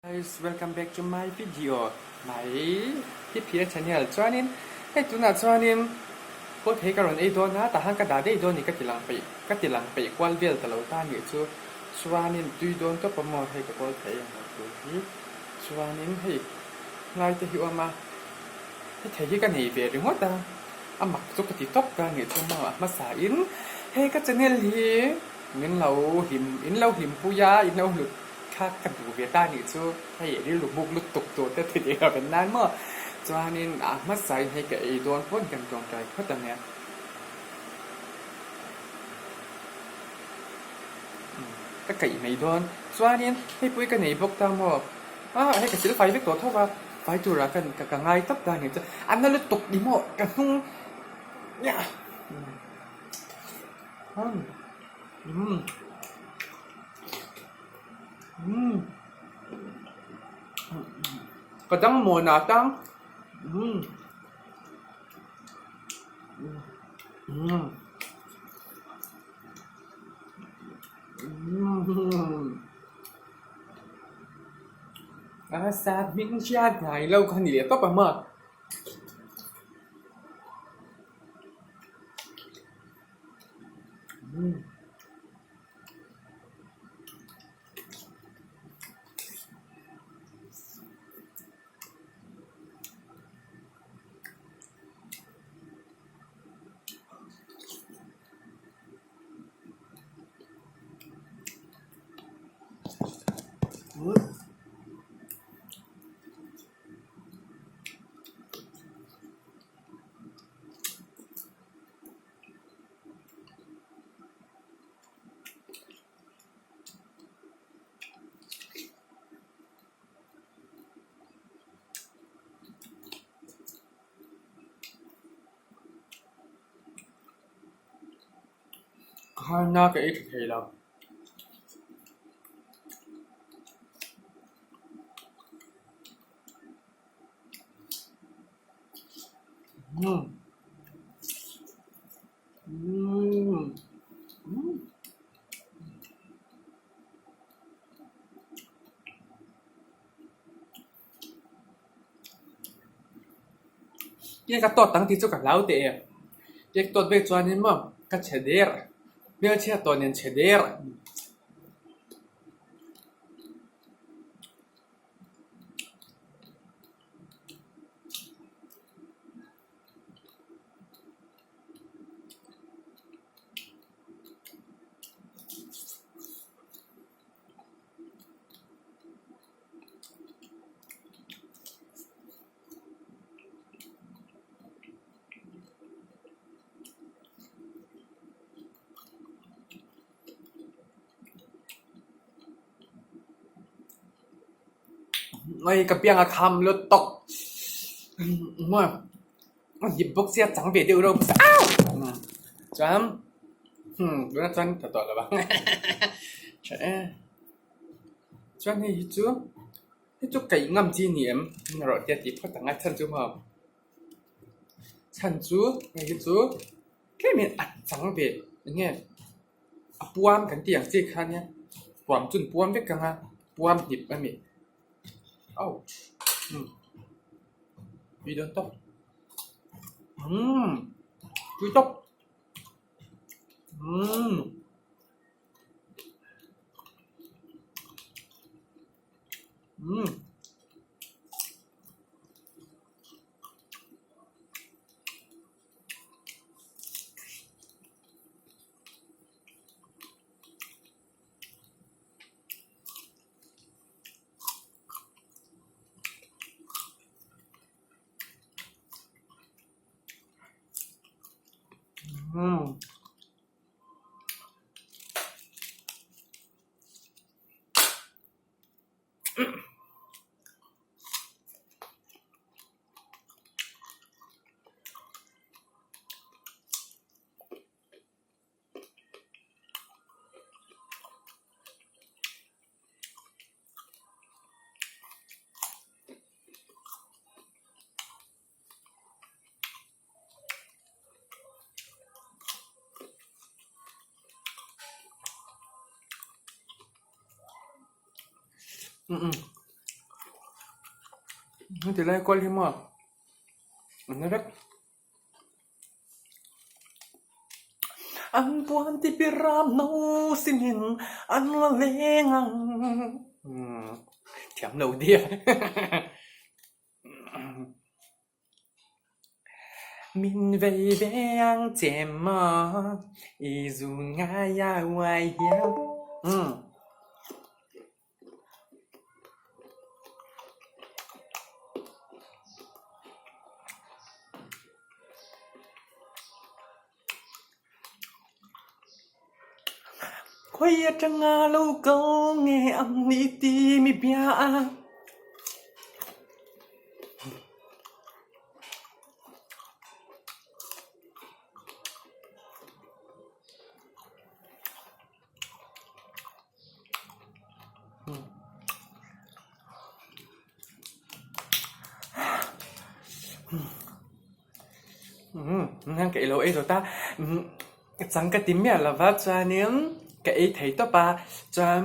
Guys welcome back to my video my Hiphian channel chuanin hei tunah chuanin kawl thei ka rawn ei dawn a tah khan ka dah daih dawn ni ka ti lang peih ka ti lang peih kual vel ta lo ta nih chu chuanin tui dawn tawp a maw hei ka kawl thei ang tur hi chuanin hei hlai te hi awm a hei thei hi ka nei ve ringawt a a mak chu ka ti tawp ta nih chu maw a hmasa in hei ka channel hi min lo hlim in lo hlimpui a in lo hlut. Kha ka duh ve ta nih chu hei rilru buk lutuk tur te thil ei lo nan maw? Chuanin a hmasain hei ka ei dawn pawn kan tawngtai phawt ang e. Ka kaih mai dawn. Chuanin hei pui ka nei bawk ta maw? Ah hei ka sil fai vek tawh tho va, fai turah ka ka ngai tawp ta nih chu. A na lutuk ni maw? Ka hnung Umm. Umm ka dang mawn ah tang umm umm umm a sat hming hriat ngai lo kha ni leh tawp ang maw. Ka harna ka ei tha thei lo. Tia ka tawt ang tih chu ka hlau teh e. Tia ka tawt vek chuanin maw ka chhe der, hmelchhia tawh nen chhe der. Hei ka biang a kham lut tawk a hip bawk sia chang ve deuh reuh au chuan tunah chuan tha tawh lo ang tha e chuan hei hi chu hei chu kaih ngam chi a ni em erawh te a ti phawt ang a chhan chu maw chhan chu hei hi chu tlem in a chang ve eng nge. A puam kan tih ang chi kha nia puam chu an puam vek ang a puam hnip a ni ouch umm tui dawn tawp umm tui tawp umm. Umm. Umm. Heti lai kual hi maw a na vek. An puan ti piram no sinin an la leng ang. Thiam lo diak. Min vei ve ang che maw i zun ngai a uai hian. Umm. Khawi atanga lo kal nge ang ni ti mi bia a. Umm ka ei lo ei zawt a chang ka ti miah lo va chuanin ka ei thei tawp a chuan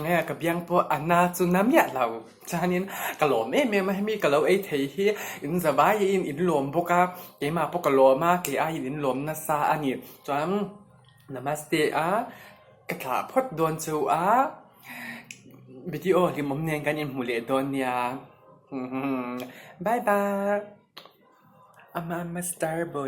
nge ka biang pawh a na chu na miah lo chuanin ka lawm em em a hemi ka lo ei thei hi in za vaiin in lawm bawk a keimah pawh ka lawm a kei aiin in lawm nasa a ni chuan namaste a ka thlah phawt dawn chu a video hlimawm nen kan inhmu leh dawn nia bye bye. Amah master boy.